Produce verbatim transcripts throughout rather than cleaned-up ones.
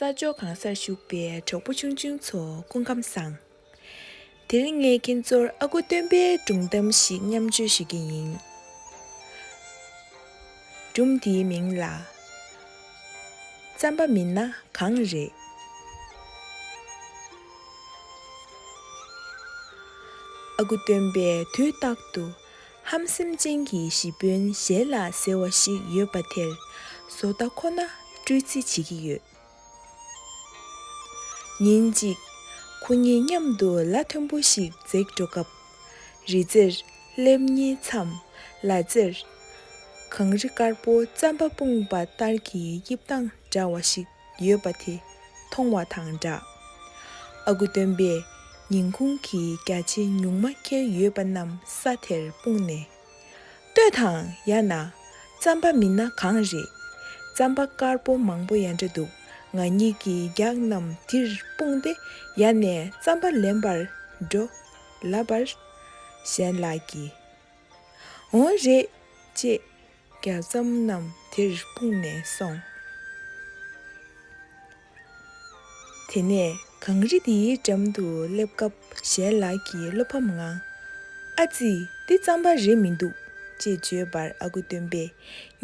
རྟ་མཆོག་གང་སར་བཞུགས་པའི་གྲོགས་པོ་ཆུང་ཆུང་ཚོ་སྐུ་ཁམས་བཟང་། དེ་རིང་ངས་ཁྱེད་ཚོར་ཨ་ཁུ་སྟོན་པའི་སྒྲུང་གཏམ་ཞིག་མཉམ་སྤྱོད་ཞུ་གི་ཡིན། སྒྲུང་འདིའི་མིང་ལ། རྩམ་པ་མིན་ན་གང་རེད། ཨ་ཁུ་སྟོན་པས་དུས་རྟག་ཏུ་ཧམ་སེམས་ཅན་གྱི་གཞིས་དཔོན་ཞལ་ལགས་ཟེར་བ་ཞིག་ཡོད་པ་དེར་བཟོ་ལྟ་ཁོ་ན་སྤྲོད་རྩིས་བྱེད་ཀྱི་ཡོད། ཉིན་གཅིག་ཁོ་གཉིས་མཉམ་དུ་ལ་མཐོན་པོ་ཞིག་འཛེགས་འགྲོ་སྐབས། རི་རྩེར་སླེབས་ཉེའི་མཚམས་ལ་རྩེར་གངས་རི་དཀར་པོ་རྩམ་པ་སྤུངས་པ་ལྟར་གྱི་དབྱིབས་སྟངས་འདྲ་བ་ཞིག་ཡོད་པ་དེ་མཐོང་བ་དང་སྦྲགས། ཨ་ཁུ་སྟོན་པས་ཉིན་གུང་གི་རྒྱ་ཆེ་ཉུང་མ་ཁྱེར་ཡོད་པ་རྣམས་ས་དེར་སྤུངས་ནས། ལྟོས་དང་ཡ་ན། རྩམ་པ་མིན་ན་གང་རེད། རྩམ་པ་དཀར་པོ་མང་པོ་ཡ་འདྲ་འདུག་ང་གཉིས་ཀྱིས་རྒྱགས་རྣམས་འདིར་སྤུངས་ཏེ་ཡ་ནས་རྩམ་པ་ལེན་པར་འགྲོ། ལབ་པར། ཞལ་ལགས་ཀྱིས། འོང་རེད། ཅེས་རྒྱགས་རྩམ་རྣམས་དེར་སྤུངས་ནས་སོང་། དེ་ནས་གངས་རི་དེའི་འགྲམ་དུ་སླེབས་སྐབས་ཞལ་ལགས་ཀྱིས་བློ་ཕམ་ངང་། ཨ་ཙི། འདི་རྩམ་པ་རེད་མི་འདུག་ཅེས་བརྗོད་པར་ཨ་ཁུ་སྟོན་པས།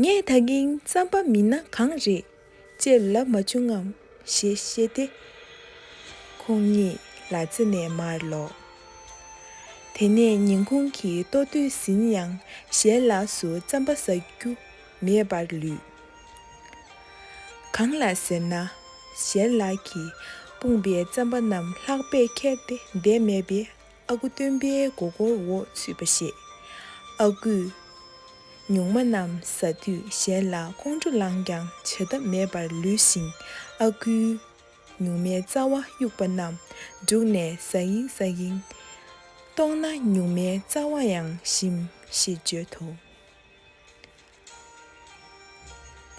ངས་ད་གིན་རྩམ་པ་མིན་ན་གང་རེད། ཅེས་ལབ་མ་བྱུང་ངམ་ཞེས་བཤད་དེ། ཁོང་གཉིས་ལ་རྩེ་ནས་མར་ལོག་དེ་ནས་ཉིན་གུང་གི་ལྟོ་དུས་ཟིན་ཡང་ཞལ་ལགས་སུ་རྩམ་པ་ཟ་རྒྱུ་མེད་པར་ལུས། གང་ལ་ཟེར་ན། ཞལ་ལགས་ཀྱིས་སྤུངས་པའི་རྩམ་པ་རྣམས་ལྷགས་པས་ཁྱེར་ཏེ་བསྡད་མེད་པས་ཨ་ཁུ་སྟོན་པའི་མགོ་སྐོར་འོག་ཚུད་པ་ཤེས། ཨ་ཁུས་ཉུང་མ་རྣམས་ཟ་དུས་ཞལ་ལགས་ཁོང་ཁྲོ་ལངས་ཀྱང་བྱ་ཐབས་མེད་པར་ལུས་ཤིང་ཨ་ཁུས་ཉུང་མའི་རྩ་བ་གཡུགས་པ་རྣམས་བསྒྲུགས་ནས་ཟ་གིན་ཟ་གིན། ལྟོགས་ན་ཉུང་མའི་རྩ་བ་ཡང་ཞིམ་ཞེས་བརྗོད་དོ།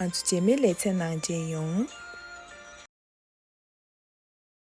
ང་ཚོ་རྗེས་མའི་ལེ་ཚན་ནང་མཇལ་ཡོང་།